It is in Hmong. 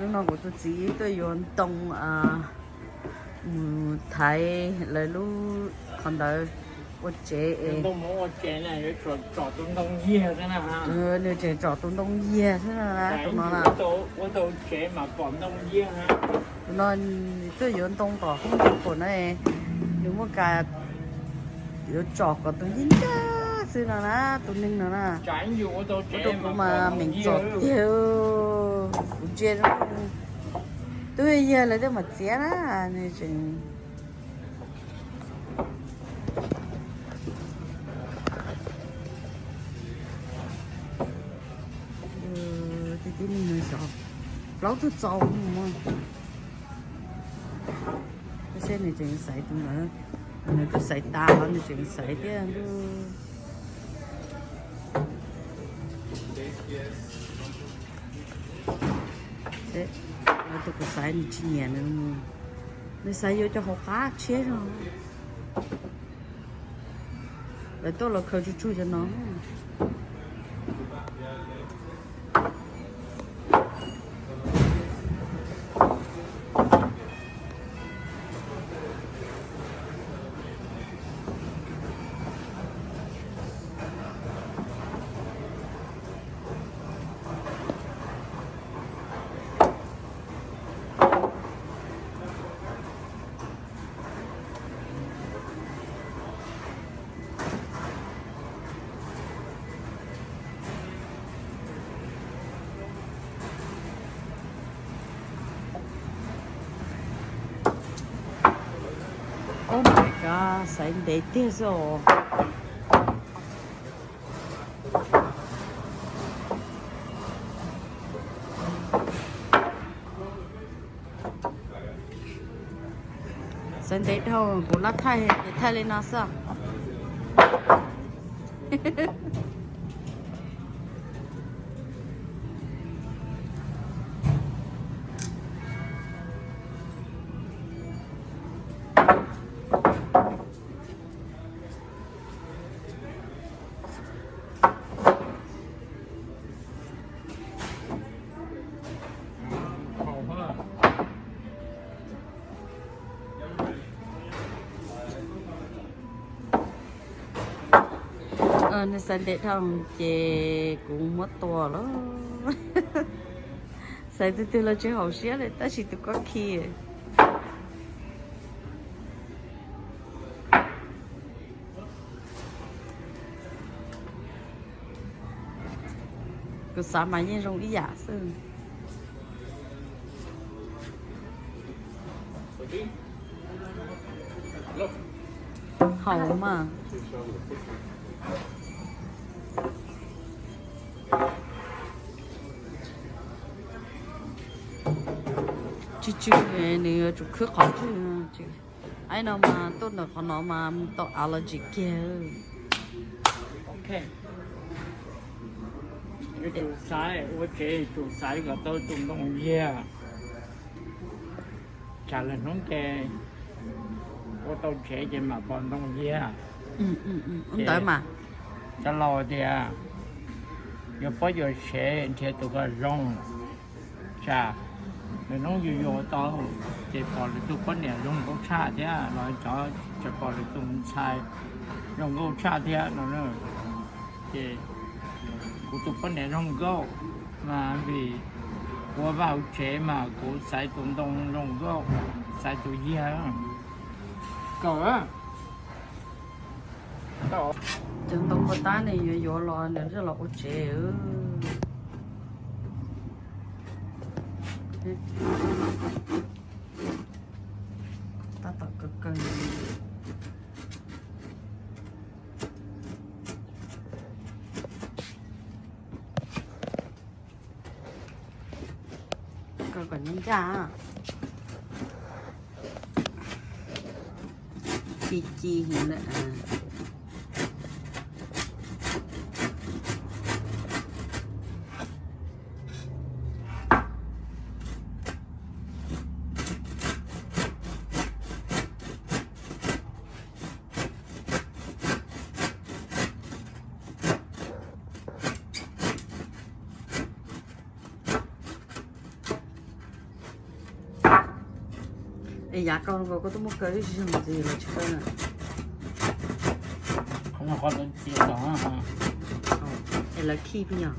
Hnub no kuv tus txiv tuaj yuav ntoo mus thaiv lawv lub qhov ntawd ua tsev es. Nws tseem tsom tus ntoo yiag xwb no na, tus no na. Tus no tuaj yuav ntoo tom hoob ntoo pom na, nws muaj kas yuav tsom kom tus ntag ntag xwb no na, tus neeg no na. Ua rau kuv mas meem txom tiag, kuv ntsia zoo twb yog lawv tej mam txiav na, nws tseem tib tib neeg xyov plaub tug txaus mus. Seb nws tseem xaiv tus ntawd, nws twb xaiv tas los nws tseem xaiv thiab ntuj. Tus kuv xaiv nws tsis nyiam nws, nws xaiv yuav cov hauv qab tshiab zog. Lawv tuaj los khaws tsuag tsuag cov no. Ob, nws xaiv ntev tiag xwb os. Xaiv ntev dhau, kuv lab thaij ces thaij li no xwb. Nws xaiv ntev dhau ces kuv muab tua lawm. Xaiv tus twg los tsis haum siab li, tab sis tus ko khi. Kuv xav mas yeej zoo ib yam xwb. Haum mas. Tsw tsw, nws yuav tsum khwb qhov twg. Aib no mas tuaj ntawm qhov no mas mus tau allergy kiag. Yuav tsum xaiv ua tsev, yuav tsum xaiv kom tau tus ntoo yiag. Tsam lwm hnub ces ua tau tsev ces mam pom ntoo yiag. Ntawd mas cov laus tias yuav pab yuav tsev nrhiav tus kom zoo. Tsam lwm hnub yus yuav tau ces pom lwm tus poj niam zoo nkauj tshaj thiab los cov tseem pom lwm tus ntxhais zoo nkauj tshaj thiab no. Ces kuv tus poj niam zoo nkauj mas vim kuv ua vaj hauv tsev mas kuv xaiv tus ntoo zoo nkauj, xaiv tus yiag. Kaum. Cov ntoo puas tab nws yuav yuav los nws los ua tsev. Tab tom kawg kawg. Kaw kom ncaj ncaj. Ci ci heev lawm. Es yav kau nkaus koj tuaj muab kaw ib zaug ntxiv los tsis kaw na. Es lawv khij pheej yog.